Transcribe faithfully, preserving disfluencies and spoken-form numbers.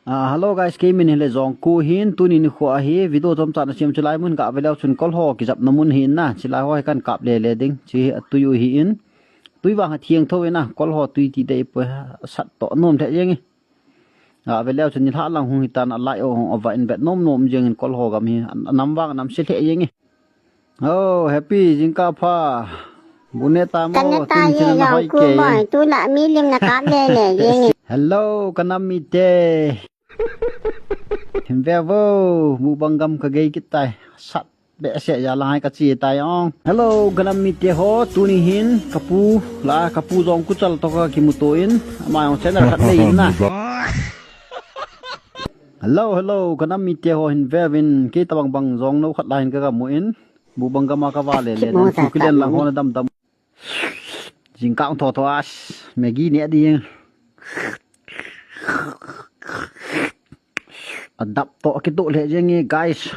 Ah, hello guys, kei min hile Jongku hin, tuni nikho ahi, video chomcha na siam chulai mun ga veleu chun kol ho kijapna mun hin na, chilai ho hi kan kap lele ding, chi atui u hi in. Tui vang ha thiang tho in na, kol ho tui ti dei poi, sat to nom the jeng e. Ga veleu chun nilhah lang hung hitan a lai o hung ova in bet nom nom jeng in kol ho gam hi, nam vang nam se the jeng e. Oh, happy, jingkah pha. Bu ne ta mo, Kan ne ta tun ye, chin na hoi Jongku ke. Boy, tu la mi lim na kap le le, ye nge. Hello, ka nam mite. Hin ve vo, mukbang gam ka gei kit tai. Sat be se ya la hai ka chi tai ong. Hello, ka nam mite ho, tuni hin, ka pu, la, ka pu Jongku chal to ka kimuto in, ama ong channel khat nei in na. Hello, hello, ka nam mite ho hin ve vin, kei tabang bang Jongno khat la hin ka gamu in. Mukbang gam a ka va le le, Kimo dan ta tu kilen ta lang mo. Ho na dam dam. Jingkah tho tho as, Maggi ne ding. Adap to kito le jeng e, guys.